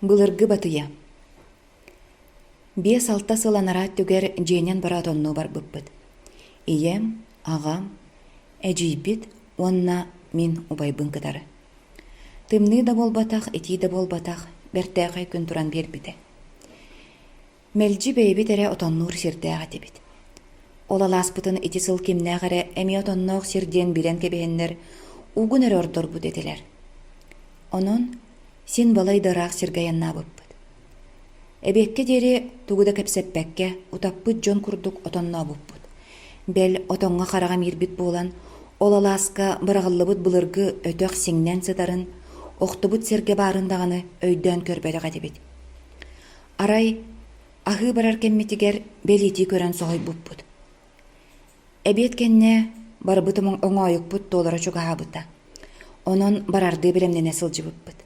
Былыргы батыйа 5-6 сыл анараа өттүгэр дьиэнэн бара отоннуу барбыппыт. Ийэм, аҕам, эдьиийбит уонна мин убайбын кытары. Тымныы да буолбатах, итии да буолбатах, бэртээхэй күн туран биэрбитэ. Мэлдьи бэйэбит эрэ отоннуур сирдээх этибит. Ол алааспытын ити сыл кимнээх эрэ эмиэ отонноох сир диэн билэн кэбиһэннэр, угун эрэ ордорбут этилэр. Онон син балай да ыраах сиргэ айаннаабыппыт. Эбиэккэ диэри тугу да кэпсэппэккэ, утаппыт дьон курдук отоннообуппут. Бэл, отоҥҥо хараҕым иирбит буолан, ол алааска быраҕыллыбыт былыргы өтөх сиҥнэн сытарын, охтубут сиргэ баарын даҕаны өйдөөн көрбөтөх этибит. Арай, аһыы барар кэммитигэр бэлиэтии көрөн соһуйбуппут. Эбиэт кэннэ барбыт оҥоойукпут туолара чугаһаабыта. Онон барардыы бэлэмнэнэ сылдьыбыппыт.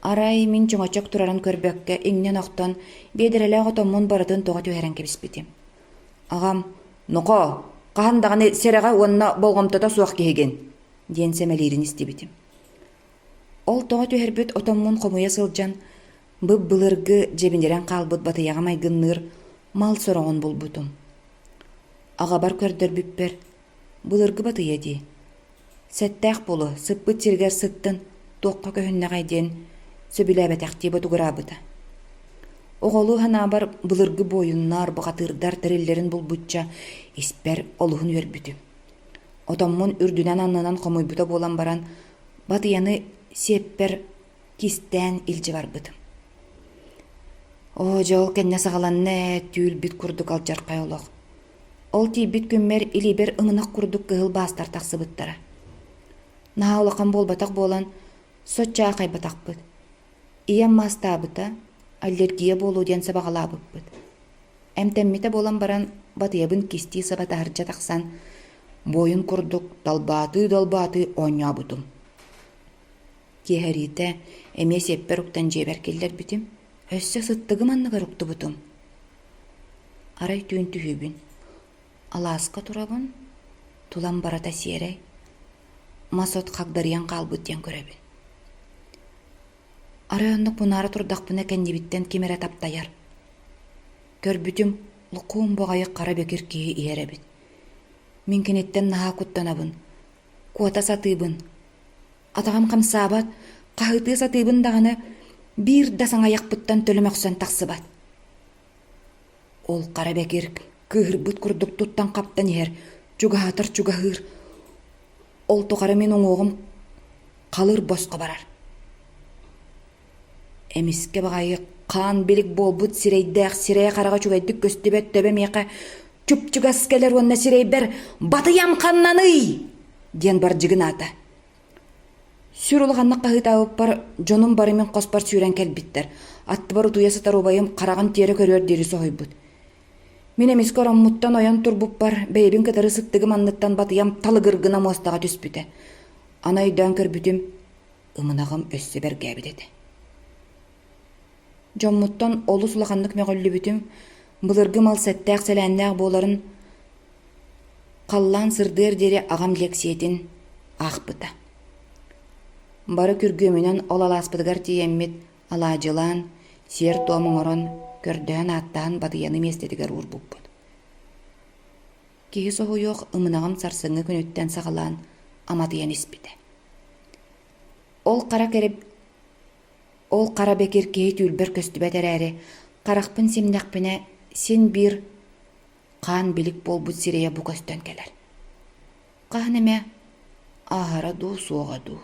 Арай мин чөҥөчөк турарын көрбөккө иҥнэн охтон, биэдэрэлээх отоммун барытын тоҕо түһэрэн кэбиспитим. Аҕам «Нохоо, хаһан даҕаны сэрэҕэ уонна болҕомтото суох киһигин» диэн сэмэлиирин истибитим. Ол тоҕо түһэрбит отоммун хомуйа сылдьан, бып-былыргы дьэбинирэн хаалбыт батыйаҕа майгынныыр мал сороҕун булбутум. Аҕабар көрдөрбүппэр, былыргы батыйа дии. Сэттээх буолуо, сыппыт сиригэр сыттын, туохха көһүннэҕэй диэн сөбүлээбэтэхтии ботугураабыта. Оҕолуу санаабар былыргы буойуннар, бухатыырдар тэриллэрин булбучча испэр олуһун үөрбүтүм. Отоммун үрдүнэн-аннынан хомуйбута буолан баран, батыйаны сиэппэр кистээн илдьэ барбытым. Оо, дьэ ол кэннэ саҕаланна ээ, түүл-бит курдук алдьархай олох. Ол тиийбит күммэр илиибэр ымынах курдук кыһыл баастар тахсыбыттара. Наһаа улахан буолбатах буолан, соччо аахайбатахпыт. Ийэм маастаабыта, аллергия буолуо диэн сабаҕалаабыппыт. Эмтэммитэ буолан баран, батыйабын кистии саба таһырдьа тахсан, буойун курдук далбаатыы-далбаатыы оонньообутум. Киэһэриитэ эмиэ сиэппэр уктан дьиэбэр киллэрбитим, өссө сыттыгым анныгар уктубутум. Арай түүн түһүүбүн. Алааска турабын, тулам барыта сиэрэй, мас-от хагдарыйан хаалбыт диэн көрөбүн. Арай оннук мунаара турдахпына кэннибиттэн ким эрэ таптайар. Көрбүтүм, лукуум баҕайы хара бэкир киһи иһэр эбит. Мин киниттэн наһаа куттанабын, куота сатыыбын. Атаҕым хамсаабат, хаһыытыы сатыыбын даҕаны, биир да саҥайахпыттан төлө мөхсөн тахсыбат. Ол хара бэкир кыыһырбыт курдук туттан-хаптан иһэр, чугаһаатар чугаһыыр. Ол тухары мин уҥуоҕум халыр босхо барар. Эмискэ баҕайы хаан билик буолбут сирэйдээх сирэйэ-хараҕа үчүгэйдик көстүбэт төбө миэхэ чуп-чугас кэлэр уонна сирэйбэр «Батыйам ханнаный?» диэн бардьыгынаата. Сүр улаханнык хаһыытаабыппар дьонум бары мин хоспор сүүрэн кэлбиттэр. Аттыбар утуйа сытар убайым хараҕын тиэрэ көрүөр диэри соһуйбут. Мин эмискэ ороммуттан ойон турбуппар бэйэбин кытары сыттыгым анныттан батыйам талыгыр гына муостаҕа түспүтэ. Аны өйдөөн көрбүтүм, ымынаҕым өссө бэргээбит этэ. Дьоммуттан олус улаханнык мөҕүллүбүтүм, былыргы мал сэттээх-сэлээннээх буоларын халлаан сырдыар диэри аҕам лиэксийэтин аахпыта. Бары күргүөмүнэн ол алааспытыгар тиийэммит алаадьылаан, сиэр-туом оҥорон, көрдөһөн-ааттаһан батыйаны миэстэтигэр уурбуппут. Киһи соһуйуох ымынаҕым сарсыҥҥы күнүттэн саҕалаан аматыйан испитэ. Ол хара кэрэ Ол хара бэкир киһи түүлбэр көстүбэт эрээри, харахпын симнэхпинэ син биир хаан билик буолбут сирэйэ бу көстөн кэлэр. Хаһан эмэ ааһара дуу, суоҕа дуу.